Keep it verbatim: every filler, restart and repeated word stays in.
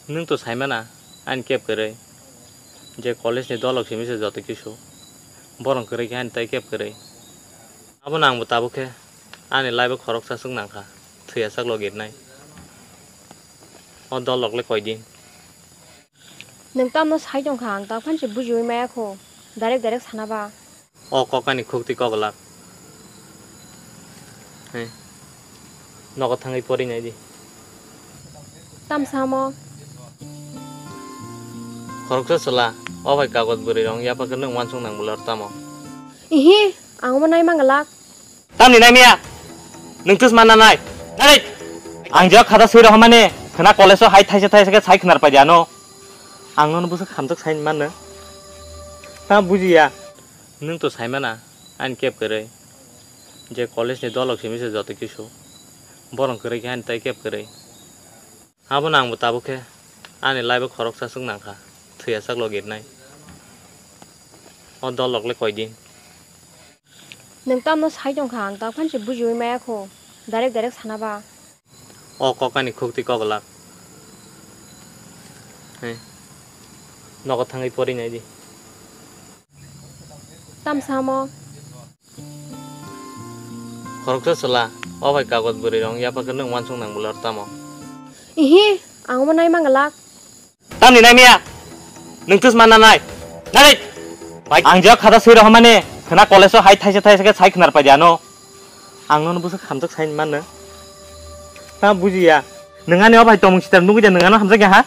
Nwng to saimana, ani keb kwrwi. Je college ni dolok simi se joto kisu. Borong kwrwi khe ani tai keb kwrwi. Abono angbo tabuk khe ani life o khoroksa swk nangkha. Thwiya sak logirnai. O dolok le koidin. Nwng tamno sai tongkha, ang tang phan se bujiwi maya kho. Direct direct sana ba. O kok ani khukti kok glak. He. Nogo thangwi pori nai di. Tam samo. Khoroksa chwla, o bai kagoj bwrwi rong yapha khe nwng uansuk nang bular tamo. Ihi, ang omo nai mang glak. Tamni nai miya? Nwng twis manna nai. Nai. Ang je khata swi rohormani, khwna college o hai thaisa thaisa khe sai khwnar pai di ano. Ang nono bwswk hamjak sai manno. Ta bujiya. Nwng to saimana, ani keb kwrwi. Je college ni dolok simi se joto kisu. Borong kwrwi khe ani tai keb kwrwi. Abono angbo tabuk khe ani life o khoroksa swk nangkha. Thwiya sak logirnai. O dolok le koidin. Nwng tamno sai tongkha, ang tang phan se bujiwi maya kho. Direct direct sana ba. O kok ani khukti kok glak. He. Nogo thangwi pori nai di. Tam samo. Khoroksa chwla, o bai kagoj bwrwi rong yapha khe nwng uansuk nang bular tamo. Ihi, ang omo nai mang glak. Tamni nai miya? Nwng twis manna nai. Nai. Bai ang je khata swi rohormani, khwna college o hai thaisa thaisa khe sai khwnar pai di ano. Ang nono bwswk hamjak sai manno. Ta bujiya. Nwng ani o bai tongmung sitar nugwi de nwng ano hamjak ya ha?